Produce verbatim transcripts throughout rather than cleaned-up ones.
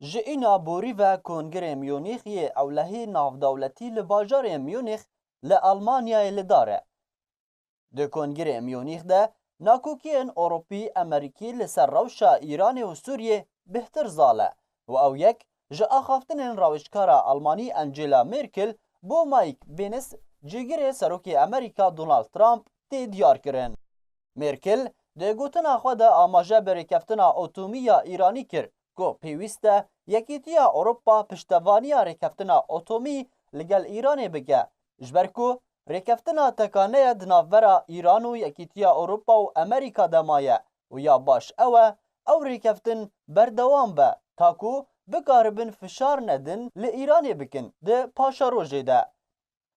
Ji îna borî ve Kongirê Mûnîx yê ewlehî navdewletî li bajarê Mûnîx li Almanyayê li dar e. Di Kongirê Mûnîx de nakokiyên Ewropî Amerîkî li ser rewşa Îranê û Sûriyê bêhtir zal e û ew yek ji axaftinên rewişkara Almanî Angela Merkel bo Mike Pence, cîgirê Serokê Amerîka Donald Trump tê diyar kirin. Merkel di gotina xwe de amaje bi rêkeftina atomî ya Îranî kir ku pêwîst e Yekîtiya Ewropa piştevaniya rêkeftina atomî li gel Îranê bike, ji ber ku rêkeftina tekane ye di navbera Îran û Yekîtiya Ewropa û Amerîka de maye û ya baş ew e ew rêkeftin berdewam be, ta ku bikaribin fişar nedin li Îranê bikin di paşerojê de.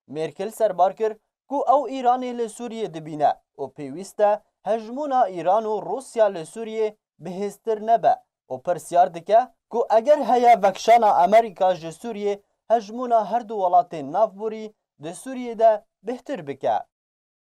Merkel serbar kir ku ew Îranê li Sûriyê dibîne û pêwîst e hejmûna Îran û Rûsya li Sûriyê bihêztir nebe û pirsyar dike ku eger heye vekişana Amerîka ji Sûriyê hejmûna her du welatên navborî di Sûriyê de bêhtir bike.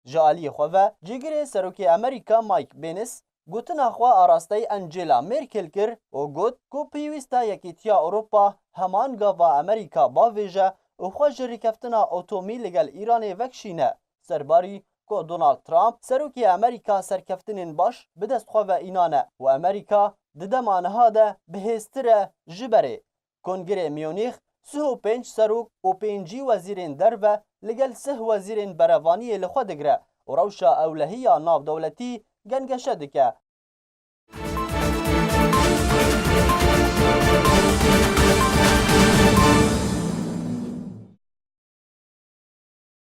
Ji aliyê xwe ve cîgirê Serokê Amerîka Mike Pence gotina xwe arasteyî Angela Merkel kir û got ku pêwîst e Yekîtiya Ewropa heman gava Amerîka bavêje û xwe ji rêkeftina atomî li gel Îranê vekişîne, serbarî ku Donald Trump, Serokê Amerîka serkeftinên baş bi dest xwe ve înane û Amerîka di dema niha de bihêztir e ji berê. Kongirê Mûnîx sih û pênc serok û pêncî wezîrên derve li gel sih wezîrên berevaniyê li xwe digire û rewşa ewlehî ya navdewletî gengeşe dike